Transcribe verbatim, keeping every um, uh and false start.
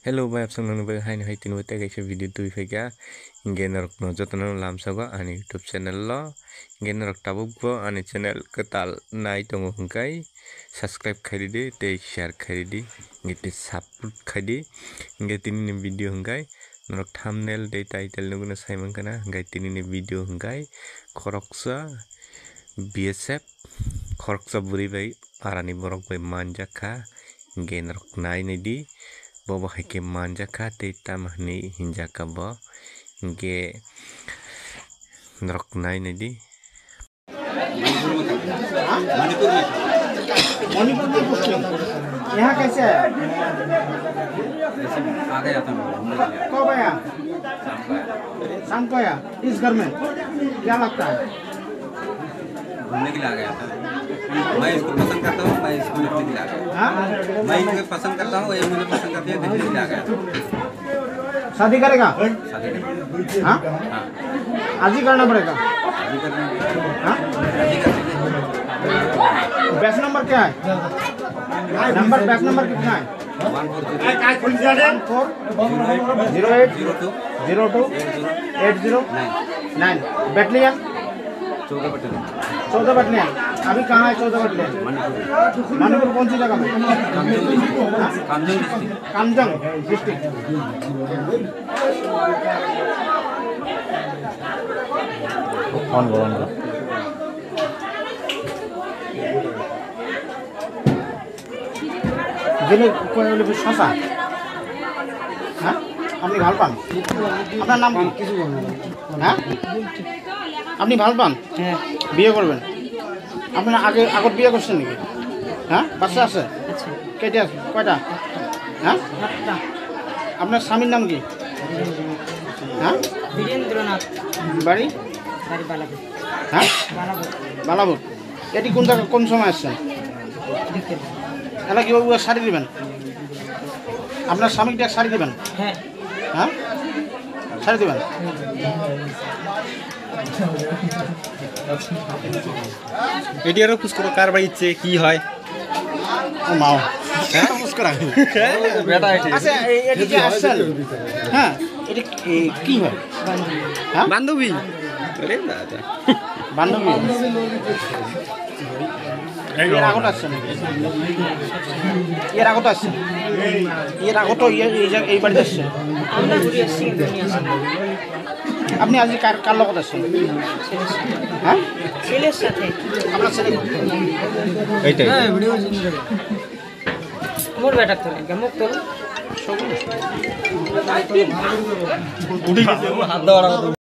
Hello bai, absang nangni bai haino hai tini bo tei kaisa video twi phaikha. Hinkhe norokno jotono lamsago ani YouTube channel o. Hinkhe norok tabukbo ani channel kwtal nai tongo hwnkhe subscribe khairidi tei share khairidi, hinkhe tei support khaidi. Hinkhe tinini video hwnkhe norok thumbnail tei title nugwino saimankha na, hinkhe tinini video hwnkhe khoroksa B S F khoroksa bwrwi bai parani borok bai manjak kha, hinkhe norok nai naidi, bobo hai khe manjak kha tei tamo hinwi hinjak kha bo, hinkhe norok nai naidi. Manipur में पूछते हैं, यहाँ कैसे आया? कब आया? शाम को आया। इस घर में क्या लगता है? घूमने के लिए आ गया था। मैं इसको पसंद करता हूँ, मैं इसको देखने के लिए आ गया। हाँ? मैं इसे पसंद करता हूँ, ये मुझे पसंद करती है, देखने के लिए आ गया। शादी करेगा? शादी करेगा। हाँ? हाँ। आज ही करना पड़ेगा। शादी करना पड़ेगा। हाँ? शादी करना पड़ेगा। बैच नंबर क्या है? नंबर, बैच नंबर कितना है? One four zero eight zero two eight zero nine। Nine. Battalion? चौदह बटालियन। चौदह बटालियन। अभी कहाँ है चौदह बटालियन? मणिपुर। मणिपुर कौन सी जगह में? कामजोंग डिस्ट्रिक्ट। कामजोंग डिस्ट्रिक्ट। कामजोंग डिस्ट्रिक्ट। फोन करो उनको। জেনে কই বলে শশা? হ্যাঁ? আপনি ভাল পান? আপনার নাম কি? হ্যাঁ? আপনি ভাল পান? হ্যাঁ। বিয়ে করবেন? আপনার আগে আগত বিয়ে করছেন নাকি? হ্যাঁ, বাচ্চা আছে? আছে। কেইটা আছে? কয়টা? হ্যাঁ? সাতটা। আপনার স্বামীর নাম কি? হ্যাঁ? বীরেন্দ্রনাথ। বাড়ি? বাড়ি বালাপুর। হ্যাঁ? বালাপুর। বালাপুর। এটি কোন জায়গা, কোন সময় আসছেন? বিকেল। এলা কি ওগুলো শাড়ি দিবেন? আপনার স্বামীকে শাড়ি দিবেন? হ্যাঁ। হ্যাঁ? শাড়ি দিবেন? এটি আরো খুশ করো, কার বাড়ি ইচ্ছে, কি হয়? ও মাও। হ্যাঁ? খুশ করা। বেটা এটি। আচ্ছা, এ-, এটি কি আসছেন? হ্যাঁ, এটি কি, কি হয়? হ্যাঁ? বান্ধবী। আরে দাদা। বান্ধবী। এর আগত আসছে নাকি? এর আগত আসছে? এর আগত ইয়ে, এই জায়গা, এই বাড়িতে আসছে? আমরা ঘুরে আসছি, এখানে আসছি। আপনি আজকে কার, কার লগত আসছেন? হ্যাঁ? ছেলের সাথে। আপনার ছেলে? এইটাই। মোর বেটার তো, মুখ তোল। উঠে গেছে, হাত দেওয়া